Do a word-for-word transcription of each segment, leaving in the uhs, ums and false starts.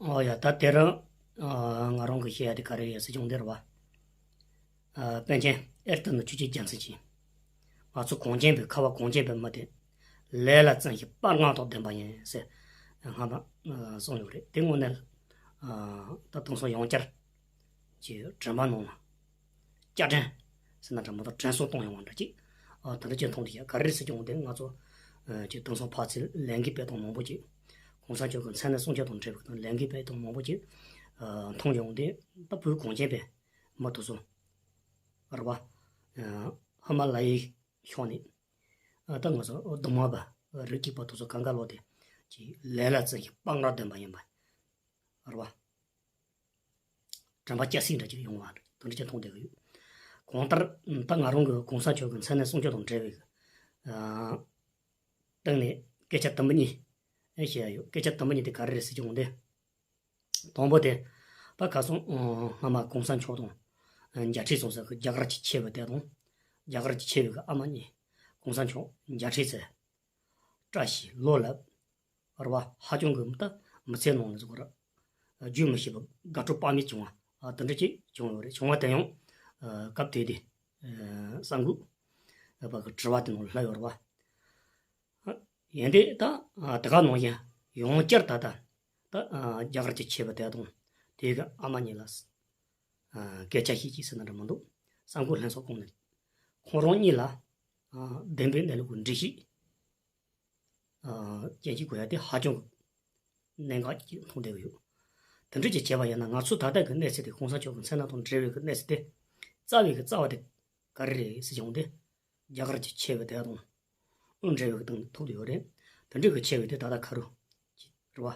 ཨོ་ཡ། ད་དེ་རིང་ཨ་ང་རང་གི་བཤད་ཡ་དེ་ག་རེ་ཡིན་ཟེར་བྱུང་དེ་རེད་བ། ཨ་པཎ་ཆེན་ཨེར་ཏེ་ནི་ཆོས་ཀྱི་རྒྱལ་མཚན་གྱིས། ང་ཚོ་གངས་ཅན་པའི་ཁ་བ་གངས་ཅན་པའི་མི་དེ་ལས་ལ་བརྩོན་ཞིང་དཔའ་ངར་དང་ལྡན་པ་ཡིན་ཟེར་སྔ་མ་ཨ་གསུངས་ཡོད་རེད། དེ་དངོས་གནས་ཨ་ད་དེང་སང་ཡང་བསྐྱར་གྱི་དྲན་པ་ནང་ལ་བསྐྱར་དྲན་ཟེར་ན་འདྲ་མ་གཏོགས་དྲན་གསོ་གཏོང་ཡོང་བ་འདྲ་ཅིག་ཨ་དེ་འདྲ་ཅིག་མཐོང་དུས་ཡ། ག་རེ་རེད་ཟེར་གྱི་འོང་དེ། ང་ཚོ་ཨ་ཅིག་དེང་སང་ཕར་ཚུར་ལས་འགུལ་སྤེལ་སྟངས་མང་པོ་ཅིག་གོང་ས་མཆོག་གི་མཚན་གནས་གསུང་ཆོས་དང་འབྲེལ་བའི་ནང་ལས་འགུལ་སྤེལ་སྟངས་མང་པོ་ཅིག་ཨ་མཐོང་ཡོང་དུས། ད་བོད་གངས་ཅན་པའི་མི་དེ་ཚོ་རེད་བ། ཨ་ཧི་མ་ལ་ཡའི་ཕྱོགས་ནས་ཨ་ད་ང་ཚོ་གདོང་དམར་པ་རིགས་གཅིག་པ་དེ་ཚོ་གང་ག་ལོག་དེ་ཅིག་ལས་ལ་བརྩོན་ཞིང་དཔའ་ངར་ལྡན་པ་ཡིན་པ་རེད་བ། དྲན་པ་སྐྱེ་སྲིད་འདྲ་ཅིག་ཡོང་བ་དེ་འདྲ་ཅིག་མཐོང་བསྡད་ཀྱི་ཡོད། གང་ལྟར་ད་ང་རང་གི་གོང་ས་མཆོག་གི་མཚན་གནས་གསུང་ཆོས་དང་འབྲེལ་བའི་ཨ་སྟེང་ནས་སྐད་ཆ་དུམ་བུ་གཉིས་ཨེ་བཤད་ཡ་ཡོད། སྐད་ཆ་དུམ་བུ་གཉིས་དེ་ག་རེ་རེད་ཟེར་གྱི་འོང་དེ། དང་པོ་དེ། ད་ཁ་སང་ཨ་སྔ་མ་གོང་ས་མཆོག་དང་ཨ་མཇལ་འཕྲད་སོང་ཟེར་གི་རྒྱ་གར་གྱི་ཆེ་བ་དེ་དང་། རྒྱ་གར་གྱི་ཆེ་བའི་གི་ཨ་མ་གཉིས་གོང་ས་མཆོག་མཇལ་འཕྲད་ཟེར། བཀྲ་ཤིས་བློ་ལ་རེད་བ། ཧ་ཅང་གི་ད་མི་ཚེ་ནང་ལ་ཟེར་དགོས་ར། བརྗོད་མི་ཤེས་པ་དགའ་སྤྲོ་དཔག་མེད་བྱུང་བ་ཨ་དེ་འདྲ་ཅིག་བྱུང་ཡོད་རེད། བྱུང་བ་དེ་ཡང་ཨ་སྐབས་དེ་དེ་ཨ་གསར་འགོད་པ་གི་དྲི་བ་དེ་ནང་ལ་ལྷག་ཡོད་རེད་བ། ཡིན་ཏེ་ད་ཨ་དེ་ག་ནང་བཞིན་ཡང་བསྐྱར་ད་ལྟ་ད་ཨ་རྒྱ་གར་གྱི་ཆེ་བ་དེ་དང་དེའི་གི་ཨ་མ་གཉིས་ལ་ཨ་སྐད་ཆ་བཤད་ཅིག་ཟེར་ན་འདྲ་མི་འདུག་གསར་འགོད་ལྷན་ཚོགས་སྐོང་ནས་ཁོང་རང་གཉིས་ལ་ཨ་བདེན་པའི་གནས་ལུགས་ཀྱི་འགྲེལ་བཤད་ཨ་སྐྱོན་བརྗོད་དགོས་ཡ་དེ་ཧ་ཅང་གི་གནད་འགག་ཅིག་མཐོང་བསྡད་ཀྱི་ཡོད། དེ་འདྲ་ཅིག་བྱས་པ་ཡིན་ན་ང་ཚོ་ད་ལྟ་གི་གནས་ཚུལ་དེ་གོང་ས་མཆོག་གི་མཚན་སྣ་དང་འབྲེལ་བའི་གི་གནས་ཚུལ་དེ་རྩ་བའི་གི་རྩ་བ་དེ་ག་རེ་རེད་ཟེར་བྱུང་སྟེ། རྒྱ་གར་གྱི་ཆེ་བའི་དེ་དང་དབུ་འབྲེལ་བའི་གི་སྟེང་ཐུག་བསྡད་ཡོད་རེད། དེ་འདྲའི་གི་ཆེ་བའི་དེ་ད་ལྟ་ཁ་རུ་རེད་བ།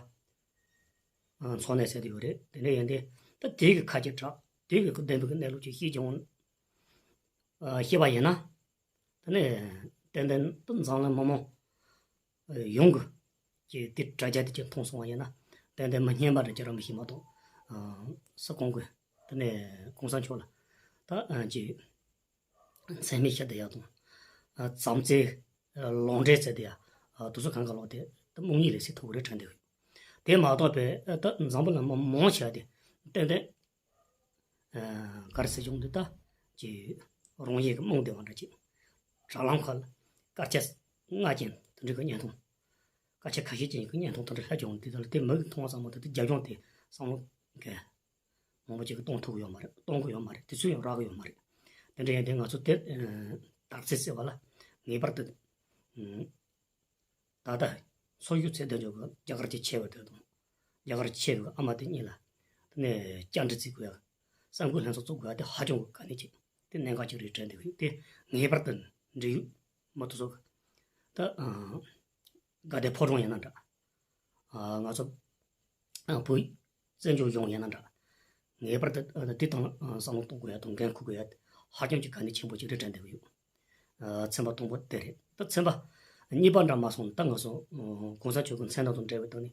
ཨ་འཚོ་གནས་ཟེར་དེ་ཡོད་རེད། དེ་འདྲ་ཡིན་ཏེ་ད་དེའི་གི་ཁ་ཅིག་གྲགས་དེའི་གི་བདེན་པའི་གི་གནས་ལུགས་ཅིག་ཤེས་ཀྱང་ཨ་ཤེས་པ་ཡིན་ན། དེ་ནས་ཏན་ཏན་དུ་འཛམ་གླིང་མི་མང་ཡོངས་ཀྱིས་དེ་དྲ་རྒྱ་དེ་ཅིག་མཐོང་སོང་བ་ཡིན་ན། ཏན་ཏན་མི་སྙན་པ་འདྲ་ཅིག་རང་མི་ཤེས་མ་གཏོགས། ཨ་ས་ཁོངས་ཀྱི་དེ་ནས་གོང་ས་མཆོག་ལ་ད་ཨ་ཅིག་མཚན་སྨད་བྱས་བསྡད་ཡ་དང་། ཨ་བྱམས་བརྩེ་ལོག་འགྲེལ་བྱས་བསྡད་ཡ། ཨ་དེ་ཚོ་གང་ག་ལོག་དེ་ད་རྨོངས་གཉིད་ལས་སད་ཐུབ་ཀྱི་རེད་དྲན་བསྡད་ཡོད། དེ་མ་གཏོགས་པའི་ཨ་ད་འཛམ་བུ་གླིང་མི་མང་ཆེ་བ་དེ་ཏན་ཏན་ཨ་ག་རེ་ཟེར་བྱུང་འདི་ལྟ་ཅིག་རང་གཞན་གྱི་རྨོངས་བསྡད་པ་འདྲ་ཅིག་དྲ་ལམ་ཁག་ལ་སྐར་ཆ་ལྔ་ཅན་དེ་འདྲ་གི་བརྙན་ཐུང་། སྐར་ཆ་ཁ་ཤས་ཅན་གྱི་བརྙན་ཐུང་དེ་འདྲ་ལྷག་བྱུང་འདི་དག་ལ་དེ་མི་གིས་མཐོང་བ་ཙམ་མ་གཏོགས་དེ་རྒྱབ་ལྗོངས་དེ་བསམ་བློ་གི་མང་པོ་ཅིག་གིས་གཏོང་ཐུབ་ཀྱི་ཡོད་མ་རེད། གཏོང་གི་ཡོད་མ་རེད། དུས་ཚོད་ཡང་རག་གི་ཡོད་མ་རེད། དེ་འདྲ་ཡིན་དུས་ང་ཚོ་དེ་ཨ་དར་རྩེ་ཟེར་བ་ལ་ངེས་པར་དུ་ཨ་ད་ལྟ་སོ་ཡུ་ཚེ་བརྟན་མཆོག་གི་རྒྱ་གར་གྱི་ཆེ་བ་དེ་དང་། རྒྱ་གར་གྱི་ཆེ་བའི་ཨ་མ་དེ་གཉིས་ལ་དེ་ནས་བཅར་འདྲི་བྱེད་དགོས་ཡ། གསར་འགོད་ལྷན་ཚོགས་བཙུགས་དགོས་ཡ་དེ་ཧ་ཅང་གི་དཀའ་གནད་ཅིག་དེ་གནད་འགག་ཅིག་རེད་དྲན་བསྡད་ཡོད། དེ་ངེས་པར་དུ་འབྲེལ་ཡོད་མི་དེ་ཚོ་གི་ད་ཨ་དགའ་ལྡན་ཕོ་བྲང་ཡིན་ན་འདྲ། ཨ་ང་ཚོ་ཨ་བོད་བཙན་བྱོལ་གཞུང་ཡིན་ན་འདྲ། ངེས་པར་དུ་ཨ་འདི་དང་ཨ་བསམ་བློ་གཏོང་དགོས་ཡ་དང་འགན་འཁུར་དགོས་ཡ་ཧ་ཅང་གི་དཀའ་གནད་ཆེན་པོ་ཅིག་རེད་དྲན་བསྡད་ཀྱི་ཡོད། ཨ་ཚན་པ་དང་པོ་དེ་རེད། ད་ཚན་པ་གཉིས་པ་འདྲ་མ་སོང་ད་ང་ཚོ་ཨ་གོང་ས་མཆོག་གི་མཚན་སྣ་དང་འབྲེལ་བའི་ཐོག་ནས་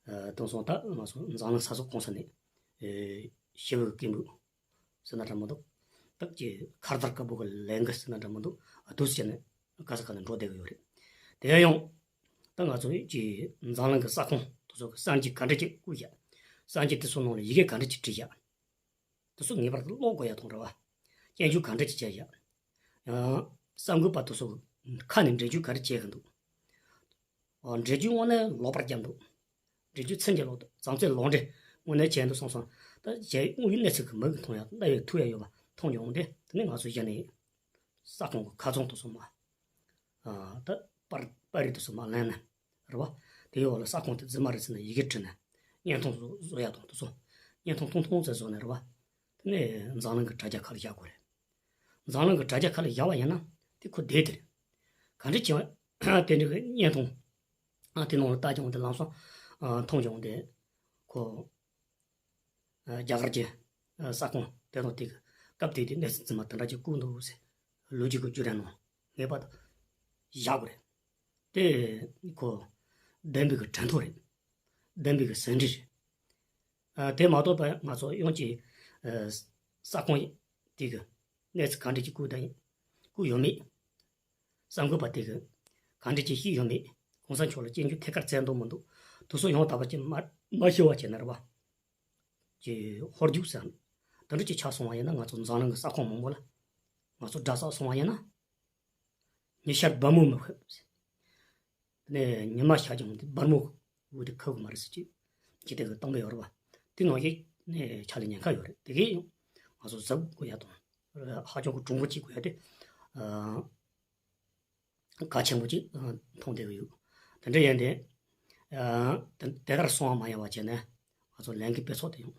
ཨ་དེང་སང་ད་ང་ཚོ་འཛམ་གླིང་ས་ཕྱོགས་གང་ས་ནས་ཨེ་ཞི་བའི་སྐད་འབོད་ཟེར་ན་འདྲ་མི་འདུག་ད་ཀྱི་ཁ་རྡོར་དཀར་པོ་གི་ལས་འགུལ་ཟེར་ན་འདྲ་མི་འདུག་ཨ་དུས་ཟེར་ནས་ག་ས་ག་ནས་འགྲོ་བསྡད་ཀྱི་ཡོད་རེད། དེ་ཡང་ད་ང་ཚོ་ཀྱི་འཛམ་གླིང་གི་ས་ཁོངས་དེ་ཚོ་གི་གསར་འགྱུར་ག་འདྲ་ཅིག་བཀོད་ཡ། གསར་འགྱུར་དེ་ཚོ་ནང་ལ་ཡི་གེ་ག་འདྲ་ཅིག་བྲིས་ཡ། དེ་ཚོ་ངེས་པར་དུ་ཀློག་དགོས་ཡ་དང་འདྲ་བ། སྐྱོན་བརྗོད་ག་འདྲ་ཅིག་བྱས་ཡ། ཡང་གསར་འགོད་པ་དེ་ཚོ་གི་ཁ་ནས་འགྲེལ་བརྗོད་ག་རེ་བྱེད་གི་འདུག་འགྲེལ་བརྗོད་དངོས་གནས་ལོག་པར་བརྒྱབ་འདུག་འགྲེལ་བརྗོད་ཚིག་འགྱུར་ལོག་འདུག་བྱམས་བརྩེ་ལོག་འགྲེལ་དངོས་གནས་བྱས་འདུག་བསམ་སོང་། ད་གཞན་དངོས་ཡོད་གནས་ཚུལ་གྱི་མིག་གིས་མཐོང་ཡ་ལྟ་ཡ་ཐུག་ཡ་ཡོད་པ་མཐོང་ཡོང་སྟེ། དེ་ནས་ང་ཚོ་གཞི་ནས་ས་ཁོངས་ཀྱི་ཁ་རྩང་དེ་ཚོ་མ་ཨ་ད་པར་པར་རིས་དེ་ཚོ་མ་ལེན་ན་རེད་བ། དེའི་འོག་ལ་ས་ཁོངས་དེ་རྫུན་མ་རེད་ཟེར་ནས་ཡི་གེ་བྲིས་ནས་བརྙན་ཐུང་བཟོ་བཟོ་ཡ་དང་དེ་ཚོ་བརྙན་ཐུང་ཐུང་ཐུང་ཙམ་བཟོ་ནས་རེད་བ། དེ་ནས་འཛམ་གླིང་གི་དྲ་རྒྱ་ཁག་ལ་བཞག་དགོས་རེད། འཛམ་གླིང་གི་དྲ་རྒྱ་ཁག་ལ་བཞག་པ་ཡིན་ན་དེ་ཁོ་བདེ་དེ་རེད། ག་འདྲ་བྱས་པ་དེ་འདྲ་གི་བརྙན་ཐུང་ཨ་དེ་ནང་ལ་ལྟ་བྱུང་དེ་ལམ་སང་ཨ་མཐོང་བྱུང་དེ་ཁོ་ཨ་རྒྱ་གར་གྱི་ཨ་ས་ཁོངས་དེ་དང་དེ་གི་སྐབས་དེ་དུས་གནས་ཚུལ་རྫུན་མ་དེ་འདྲ་ཅིག་བཀོད་འདུག་ཟེར་ལོ་རྒྱུས་ཀྱི་བརྒྱུད་རིམ་ནང་ངེས་པར་དུ་བཞག་དགོས་རེད། དེ་ཁོ་བདེན་པའི་གི་གྲུབ་དོན་རེད། བདེན་པའི་གི་ཟིན་བྲིས་རེད། ཨ་དེ་མ་གཏོགས་པ་ང་ཚོ་ཡོངས་ཀྱི་ཨ་ས་ཁོངས་དེ་གི་གནས་ཚུལ་ག་འདྲ་ཅིག་བཀོད་དང་བཀོད་ཡོད་མེད། གསར་འགོད་པ་དེ་གི་ག་འདྲ་ཅིག་ཤེས་ཡོད་མེད། གོང་ས་མཆོག་ལ་སྐྱོན་བརྗོད་ཐད་ཀར་བྱས་འདུག་མི་འདུག་དེ་ཚོ་ཡང་དག་པ་ཅིག་མ་མ་ཤེས་པ་བྱས་ན་རེད་བ། ཀྱི་ཧོར་རྒྱུག་ཟེར། དེ་འདྲ་ཅིག་ཆགས་སོང་བ་ཡིན་ན། ང་ཚོ་འཛམ་གླིང་གི་ས་ཁོངས་མང་པོ་ལ་ང་ཚོ་དགྲ་བསགས་སོང་བ་ཡིན་ན། ཉི་ཤར་སྦར་མོ་མི་ཕེབས། དེ་ནས་ཉི་མ་ཤར་ཀྱང་དེ་སྦར་མོ་འོད་དེ་ཁ་གི་མ་རེད་ཟེར་གྱི་ཇི་ལྟར་གི་གཏམ་དཔེ་ཡོད་རེད་བ། དེ་ནང་བཞིན་ནས་ཆ་ལ་ཉེན་ཁ་ཡོད་རེད། དེ་གས་ཡང་ང་ཚོ་གཟབ་དགོས་ཡ་དང་། ཧ་ཅང་གི་གྲུང་པོ་བྱེད་དགོས་ཡ་དེ། ཨ། གལ་ཆེན་པོ་ཅིག་མཐོང་བསྡད་ཀྱི་ཡོད། དེ་འདྲ་ཡིན་ཏེ། ཨ། དེ་དེ་ལྟར་སོང་བ་མ་ཡིན་པ་བྱས་ནས་ང་ཚོ་ལན་གྱི་དཔེ་ཚོགས་དེ་ཡང་།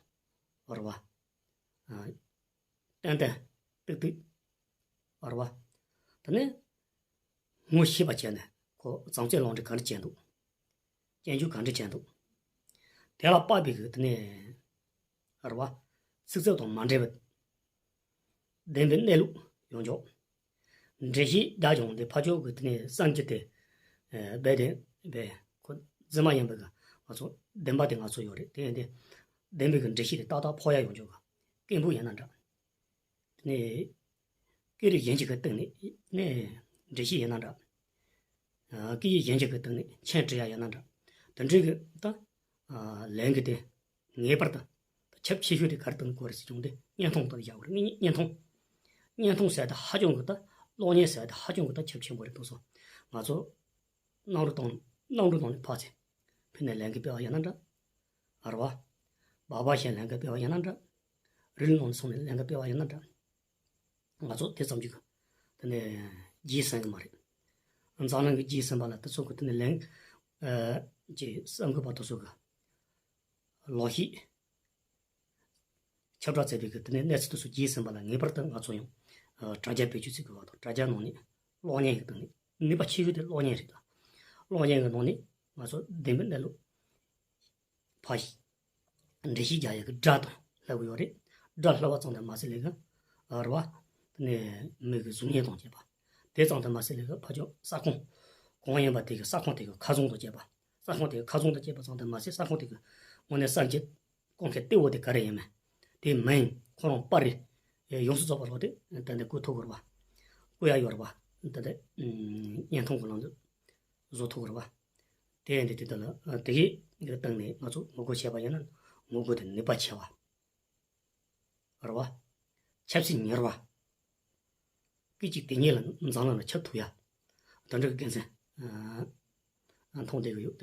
བར་བ། ཨ། ཏན་ཏན། ཏིག་ཏིག་བར་བ། དེ་ནས་ངོ་ཤེས་པ་བྱས་ནས་ཁོ་བྱམས་བརྩེ་ལོངས་སྤྱོད་ག་འདྲ་བྱས་འདུག་སྐྱོན་བརྗོད་ག་འདྲ་བྱས་འདུག་དེ་ལ་དཔག་པའི་གི་དེ་ནས་བར་བ། ཚིག་རྩུབ་དང་མ་འདྲེས་པ། བདེན་པའི་གནས་ལུགས་ཡོང་ཆོག་འགྲེལ་བཤད་རྒྱག་ཀྱང་དེ་ཕར་ཕྱོགས་ཀྱི་དེ་ནས་བསམ་རྒྱུ་དེ། ཨ། རྦད་དེ་རྦད་ཁོ་རྫུན་མ་ཡིན་པ་གི་ང་ཚོ་བདེན་པ་དེ་ང་ཚོ་ཡོད་རེད། དེ་ཡིན་དེ་བདེན་པའི་གི་འགྲེལ་བཤད་དེ་ཏག་ཏག་ཕོག་ཡ་ཡོང་ཆོག་གི་སྐད་འབོད་ཡིན་ན་འདྲ། དེ་ནས་སྐད་རིགས་གཞན་ཞིག་གི་སྟེང་ནས་ནས་འགྲེལ་བཤད་ཡིན་ན་འདྲ། ཨ། སྐད་ཡིག་གཞན་ཞིག་གི་སྟེང་ནས་མཆན་འབྲི་ཡ་ཡིན་ན་འདྲ། དེ་འདྲའི་གི་ད། ཨ། ལན་གི་དེ་ངེས་པར་དུ་ཁྱབ་ཆེ་ཤོས་དེ་ག་རེ་གཏོང་དགོས་རེད་ཟེར་བྱུང་དེ་བརྙན་ཐུང་དེ་བཞག་དགོས་རེད། བརྙན་ཐུང་། བརྙན་ཐུང་ཟེར་དེ་ཧ་ཅང་གི་ད། གློག་བརྙན་ཟེར་དེ་ཧ་ཅང་གི་ད་ཁྱབ་ཆེན་པོ་རེད་འདུག་སོ། ང་ཚོ་གནམ་གྲུ་དང་གནམ་གྲུ་ནང་ནས་ཕར་ཚུར་ཕུད་ནས་ལན་གི་སྤེལ་བ་ཡིན་ན་འདྲ། རེད་བ། སྦག་སྦག་བྱས་ལན་གི་སྤེལ་བ་ཡིན་ན་འདྲ། རི་ལི་ནང་ནས་སོང་ནས་ལན་གི་སྤེལ་བ་ཡིན་ན་འདྲ། ང་ཚོ་དེ་ཙམ་ཅིག་དེ་ནས་རྗེས་ཟིན་གི་མ་རེད། འཛམ་གླིང་གི་རྗེས་ཟིན་པ་ལ་དེ་ཚོ་གི་དེ་ནས་ལན། ཨ། ཅིག་གསར་འགོད་པ་དེ་ཚོ་གི་ལོག་ཤེས་ཁྱབ་བསྒྲགས་བྱས་པའི་གི་དེ་ནས་གནས་ཚུལ་དེ་ཚོ་རྗེས་ཟིན་པ་ལ་ངེས་པར་དུ་ང་ཚོ་ཡང་། ཨ། དྲ་རྒྱ་བེད་སྤྱོད་བྱེད་དགོས་པ་དང་། དྲ་རྒྱ་ནང་ནས་གློག་བརྙན་གི་སྟེང་ནས་ནུས་པ་ཆེ་ཤོས་དེ་གློག་བརྙན་རེད་ད། གློག་བརྙན་གི་ནང་ནས་ང་ཚོ་བདེན་པའི་གནས་ལུགས་ཕར་ཞིག་འགྲེལ་བཤད་རྒྱག་ཡག་གི་སྒྲ་དང་ལྷག་གི་ཡོད་རེད། སྒྲ་ལྷག་པ་ཙམ་དུ་མ་ཟད་ལས་ཀ། རེད་བ། དེ་ནས་མི་གི་གཟུགས་བརྙན་དང་བཅས་པ། དེ་ཙམ་དུ་མ་ཟད་ལས་ཀ་ཕར་ཕྱོགས་ས་ཁོངས་གང་ཡིན་པ་དེ་གི་ས་ཁོངས་དེ་གི་ཁ་བྱང་དང་བཅས་པ། ས་ཁོངས་དེ་གི་ཁ་བྱང་དང་བཅས་པ་ཙམ་དུ་མ་ཟད་ས་ཁོངས་དེ་གི་དངོས་གནས་གསར་འགྱུར་གོང་ཁེ་ལྟེ་བ་དེ་ག་རེ་ཡིན་མིན། དེ་མིང་ཁོ་རང་པར་རེ་ཡོངས་སུ་རྫོགས་པ་ལོག་དེ་ཏན་ཏན་བཀོད་ཐུབ་དགོས་རེད་བ། བཀོད་ཡག་ཡོད་རེད་བ། ཏན་ཏན་བརྙན་ཐུང་གི་ལམ་དུ་བཟོ་ཐུབ་དགོས་རེད་བ། དེ་ཡིན་དུས་དེ་དག་ལ་དེ་གའི་གི་སྟེང་ནས་ང་ཚོ་ངོ་རྒོལ་བྱས་པ་ཡིན་ན་ངོ་རྒོལ་དེ་ནུས་པ་ཆེ་བ། རེད་བ། ཆབ་སྲིད་གཉེར་བ། སྐད་ཅིག་དེ་ཉིད་ལ་འཛམ་གླིང་ལ་ཁྱབ་ཐུབ་ཡ། དེ་འདྲ་གི་དགེ་མཚན། ཨ། མཐོང་བསྡད་ཀྱི་ཡོད།